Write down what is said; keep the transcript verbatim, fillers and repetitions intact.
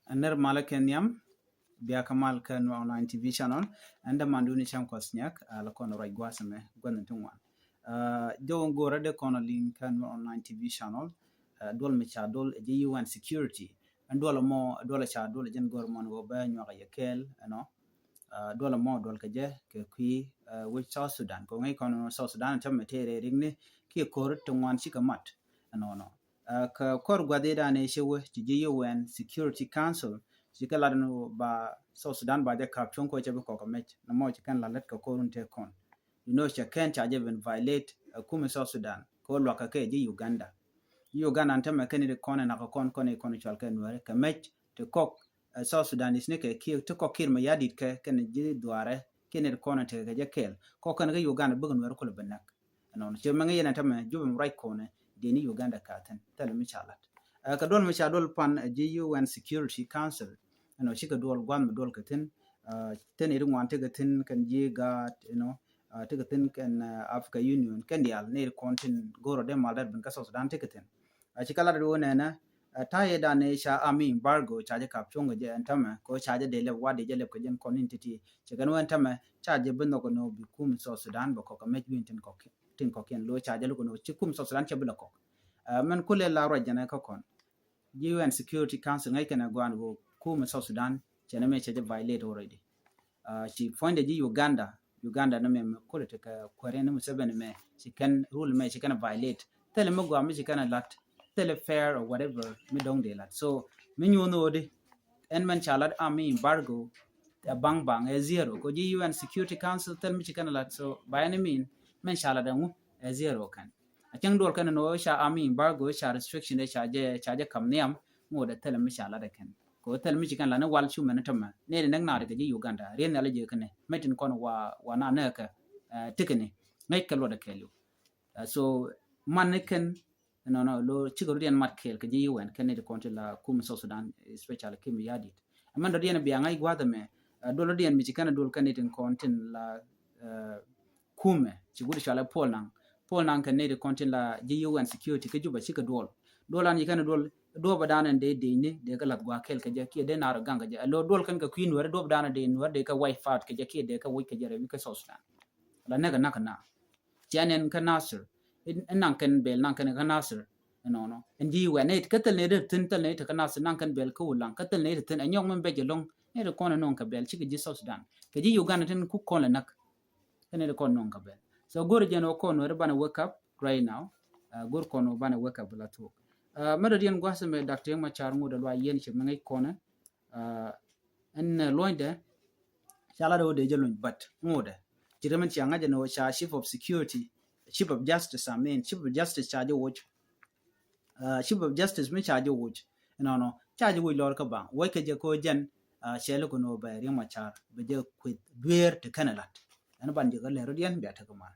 Ɛn nɛr malä kɛ nhiam, bia kä mal kä Nuer Online T V channel. Ɛn dämandun ni cam Kuɔth Nyak, a la kɔn ruac gua̱a̱th ɛmɛ gua̱th in ti ŋuan. Jɔw in go̱o̱rä dee kɔn a liŋ kä Nuer Online T V channel. Duɔl mi ca duɔl ɛ ji̱ U N security. Ɛn duɔl ɛmɔ, duɔl ɛ ca duɔl ɛ jɛn go̱o̱r mɔn ɣöö bɛ nyuak ɛ yɛ kɛɛl ɛnɔ. Duɔl ɛmɔ duɔl kɛ jɛ kɛ kui̱ wec South Sudan. Kɛ ŋäc kɔn South Sudan tɛmɛ tëë rɛy rikni kiɛ ko̱r ti ŋuan cikɛ mat ɛnɔnɔ. Kä kɔr gua̱dhi dan i̱ cɛ wä ci ji̱ U N Security Council ci kɛ lat ni ba South Sudan ba jɛ kap cuŋ kɔ cɛ bi kɔk mɛc. Nɔmɔ ci kɛn lat lät kɛ kɔr wun te kɔn. You know, cɛ kɛn ca jɛ ben violate ɛ kumi South Sudan kɔ luakä kɛ ji̱ Uganda. Ji̱ Uganda ni tämɛ kɛn i̱ kɔn ɛ nak kɔn kɔn i̱ kɔn cual kɛ Nuɛri kɛ mɛc ti kɔk ɛ South Sudan is ni kɛ kiɛ ti kɔk Kiir Mayardit kɛ kɛn ji̱ dhuarɛ kɛn i̱ kɔn ɛ tekɛ kɛ jɛ kɛɛl kɔk kɛn kɛ Uganda bikɛ Nuɛri kulɛ ben nak. Ɛnɔnɔ cɛ mɛŋɛ yɛn ɛ tämɛ jupɛ mi ruac kɔnɛ dee ni Uganda ka thin thilɛ mi ca lat. Ɛ kɛ duɔl mi ca duɔl pan ɛ ji̱ U N Security Council. Ɛnɔ cikɛ duɔl gua̱n mi duɔl kɛ thin. Thin iri ŋuan tikɛ thin kɛn ji̱ gaat, you know, tikɛ thin kɛn Africa Union kɛn diaal ni iri kɔn tin go̱rɔ dee mal dat bin kä South Sudan tikɛ thin. Cikɛ lat ri wä nɛnɛ ta̱yɛ dan ni ca army embargo ca jɛ kap cuɔ̱ŋ kɛ jɛ ɛn tämɛ kɛ ca jɛ dee lɛp wa dee jɛ lɛp kɛ jɛn kɔn in titi. Cikɛ ni wä ɛn tämɛ ca jɛ bi nhɔk ni wä bi kum South Sudan bɛ kɔk kɛ mɛc win tin kɔk tin kɔkiɛn lo̱ ca jɛ luk ni wä ci kum South Sudan cɛ bi lɛ kɔk. Mɛn kulɛ la ruac jɛn ɛ kä kɔn. Ji̱ U N Security Council ŋäc kɛn ɛ guan wä kum South Sudan cɛ ni mɛ cɛ jɛ violate already. Ci puɔ̱nydɛ ji̱ Uganda, Uganda ni mɛ mɛ kulɛ ti kɛ kuɛri ni Museveni mɛ ci kɛn rule mɛ ci kɛn violate. Thilɛ mi gua mi ci kɛn lat, thilɛ fair or whatever mi dɔŋ dee lat. So mi nyuɔn odi ɛn mɛn ca lat army embargo ɛ baŋ baŋ ɛ zero. Kɔ ji̱ U N Security Council thil mi ci kɛn lat. So by any mean mɛn ca lat ɛŋu ɛ zero kɛn. A cäŋ duɔl kɛn ni wä ca army embargo ca restriction ɛ ca jɛ ca jɛ kam nhiam ŋot ɛ thil mi ca lat ɛ kɛn. Kɔ thil mi ci kɛn lat ni wal cu mɛn tämɛ ni di näk naat kɛ ji̱ Uganda rien nhial jɛ kɛn ni mɛ tin kɔn wa wa na näk kɛ. Tikɛ ni ŋäc kɛ luɔt ɛ kɛɛliw. So man ni kɛn nɔnɔ lo cikɛ rut yɛn mat kɛɛl kɛ ji̱ U N kɛn ni ti kɔn ti la kum South Sudan, especially Kiir Mayardit. Ɛmɛn dɔ̱diɛn bia ŋa̱c gua̱th ɛmɛ duɔl dɔ̱diɛn mi ci kɛn duɔl kɛn ni tin kɔn tin la kumɛ ci gudi cualɛ Paul Nang. Paul Nang kɛn ni ti kɔn tin la ji̱ U N security kä Juba cikɛ duɔl. Duɔl an ci kɛn duɔl duɔbä dan ɛn dee dee ni dee kɛ lath gua̱a̱ kɛɛl kɛ jɛ kiɛ dee naar gaŋ kɛ jɛ. Ɛ lo duɔl kɛn kɛ kui̱ Nuɛri duɔbä dan ɛn dee Nuɛri dee kɛ wipe out kɛ jɛ kiɛ dee kɛ wic kɛ jɛ rɛwi kä South Sudan. La nɛk ɛ nak ɛ na. Cɛ nɛn kä Nasir. Ɛ naŋ kɛn bɛl naŋ kɛn kä Nasir. Ɛnɔnɔ ɛn ji̱ U N ɛ kä thil nɛ dee thin thil nɛ te kä Nasir naŋ kɛn bɛl kä Ulaŋ kä thil nɛ te thin ɛ nyɔk min bɛc ɛlɔŋ. Nɛ te kɔn ɛnɔŋ kɛ bɛl cikɛ ji̱ South Sudan kɛ ji̱ Uganda tin ku kɔn lɛ näk. Kɛn nɛ te kɔn nɔŋ kɛ bɛl. So go̱r jɛn ɔ kɔn wɛr banɛ wake up right now. Go̱r kɔn ɔ banɛ wake up la thok. Mɛ dɔ̱diɛn gua̱th mɛ Doctor Riek Machar ŋot ɛ lua yɛn cɛ mɛ ŋäc kɔnɛ. Ɛn luɔ̱nydɛ ca lat ɛ wä dee jɛ luny but ŋotdɛ ci rɛmɛn cia ŋa̱c ɛn ɣöö ca chief of security, chief of justice, I mean chief of justice ca jɛ woc. Chief of justice mi ca jɛ woc ɛnɔnɔ ca jɛ woc lɔr kä baŋ woc kɛ jɛ kɛ ɣöö jɛn cɛ luk ɛn ɣöö bɛ Riek Machar bɛ jɛ kueth dueer ti kɛn ɛ lat. Ɛn ban jɛ kä lɛr rɔ diɛn bia tekɛ mal.